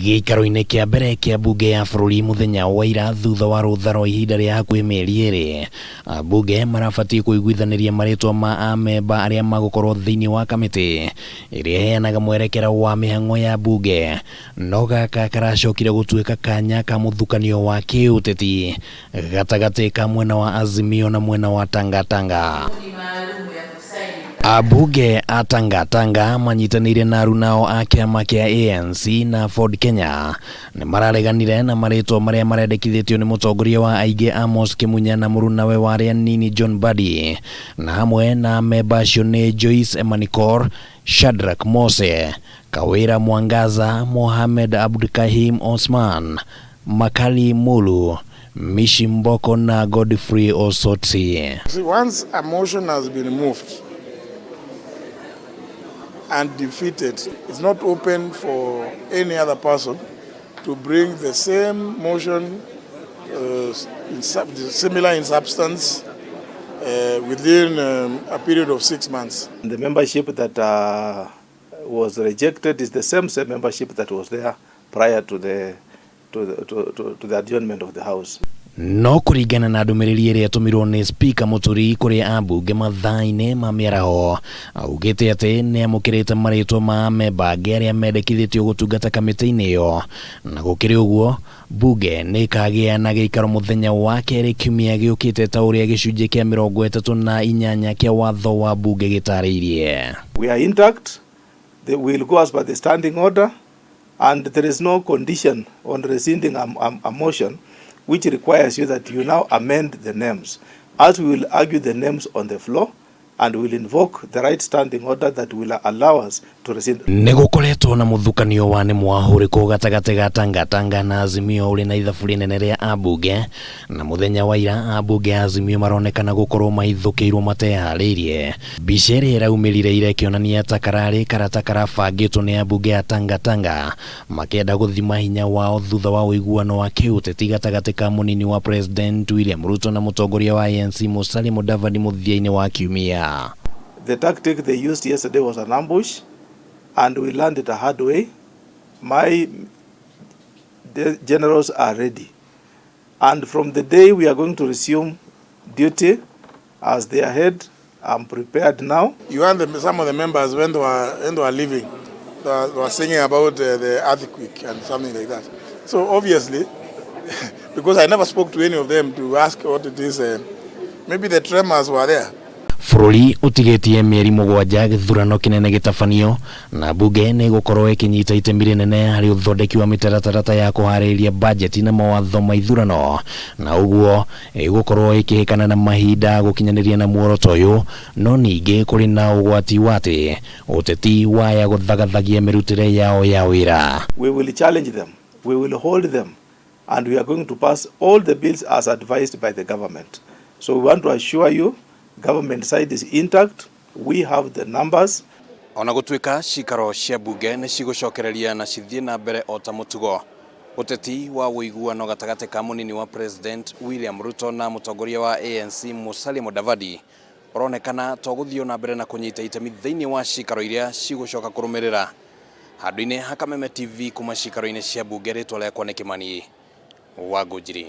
Gĩikaro-inĩ kĩa mbere kĩa mbunge ya bũrũri mũthenya wa ira thutha wa rũtha rwa ihinda rĩa hakuhĩ mĩeri 2, ambunge marabatiĩ kũiguithanĩria marĩtwa ma amemba arĩa magũkorwo thĩinĩ wa kamĩtĩ ĩrĩa ĩheanaga mwerekera wa mĩhang'o ya mbunge, no gaka karacokire gũtuĩka kanya ka mũthukanio wa kĩũteti gatagatĩ ka mwena wa Azimio na mwena wa Tangatanga. Ambunge a Tangatanga manyitanĩire na arunao a kĩama kĩa ANC na Ford Kenya nĩ marareganire na marĩtwa marĩa marendekithĩtio nĩ mũtongoria wa aingĩ Amos Kĩmunya na mũrunawe wa arĩa nini John Mbadi, na hamwe na amemba acio nĩ Joyce Emanikor, Shadrack Mose, Kawira Mwangaza, Mohamed Abdulkahim Osman, Makali Mulu, Mishi Mboko na Godfrey Osotsi. See, once a motion has been moved and defeated, it's not open for any other person to bring the same motion similar in substance within a period of 6 months. The membership that was rejected is the same membership that was there prior to the adjournment of the House. No kũringana na ndũmĩrĩri ĩrĩa ĩtũmirwo nĩ Spika Mũturi kũrĩ ambunge mathaa-inĩ ma mĩaraho, augĩte atĩ nĩ amũkĩrĩte marĩtwa ma amemba angĩ arĩa mendekithĩtio gũtungata kamĩtĩ-inĩ ĩyo, na gũkĩrĩ ũguo mbunge nĩ ĩkagĩa na gĩikaro mũthenya wa kerĩ kiumia gĩũkĩte ta ũrĩa gĩcunjĩ kĩa 38 kĩa watho wa mbunge gĩtarĩirie. We are intact. They will go as per the standing order, and there is no condition on rescinding a motion which requires you that you now amend the names. As we will argue the names on the floor, and will invoke the right standing order that will allow us to rescind. Nĩ gũkoretwo na mũthukanio wa nĩ mwahũrĩkũ gatagatĩ ga Tangatanga na Azimio ũrĩ na ithabu rĩnene rĩa ambunge, na mũthenya wa ira ambunge a Azimio maronekana gũkorwo mahithũkĩirwo mateharĩirie. Mbica ĩrĩa ĩraumĩrire ira ĩkĩonania ta kararĩ karata karabangĩtwo nĩ ambunge a Tangatanga makĩenda gũthima hinya wao thutha wa ũiguano wa kĩũteti gatagatĩ ka mũnini wa President William Ruto na mũtongoria wa ANC Musalia Mudavadi mũthia-inĩ wa kiumia. The tactic they used yesterday was an ambush, and we learned it a hard way. My the generals are ready. And from the day we are going to resume duty as their head, I'm prepared now. You heard some of the members when they were leaving, they were singing about the earthquake and something like that. So obviously, because I never spoke to any of them to ask what it is, maybe the tremors were there. Bũrũri ũtigĩtie mĩeri 7 gĩthurano kĩnene gĩtabanio, na mbunge nĩ ĩgũkorwo ĩkĩnyita itemi rĩnene harĩ ũthondeki wa mĩtaratara ta ya kũharĩrĩria bajeti na mawatho ma ithurano, na ũguo ĩgũkorwo ĩkĩhĩkana na mahinda gũkinyanĩria na muoroto ũyũ. No ningĩ kũrĩ na ũgwati wa atĩ ũteti waya gũthagathagia mĩrutĩre yao ya wĩra. We will challenge them, we will hold them, and we are going to pass all the bills as advised by the government. So we want to assure you, government side is intact. We have the numbers. Ona gũtuĩka cikaro cia mbunge nĩ cigũcokereria na cithiĩ na mbere o ta mũtugo, ũteti wa ũiguano gatagatĩ ka mũnini wa President William Ruto na mũtongoria wa ANC Musalia Mudavadi ũronekana to gũthiĩ na mbere na kũnyita itemi thĩinĩ wa cikaro iria cigũcoka kũrũmĩrĩra. Handũ-inĩ ha Kameme TV kuma cikaro-inĩ cia mbunge, rĩtwa rĩakwa nĩ Kĩmani wa Ngũnjiri.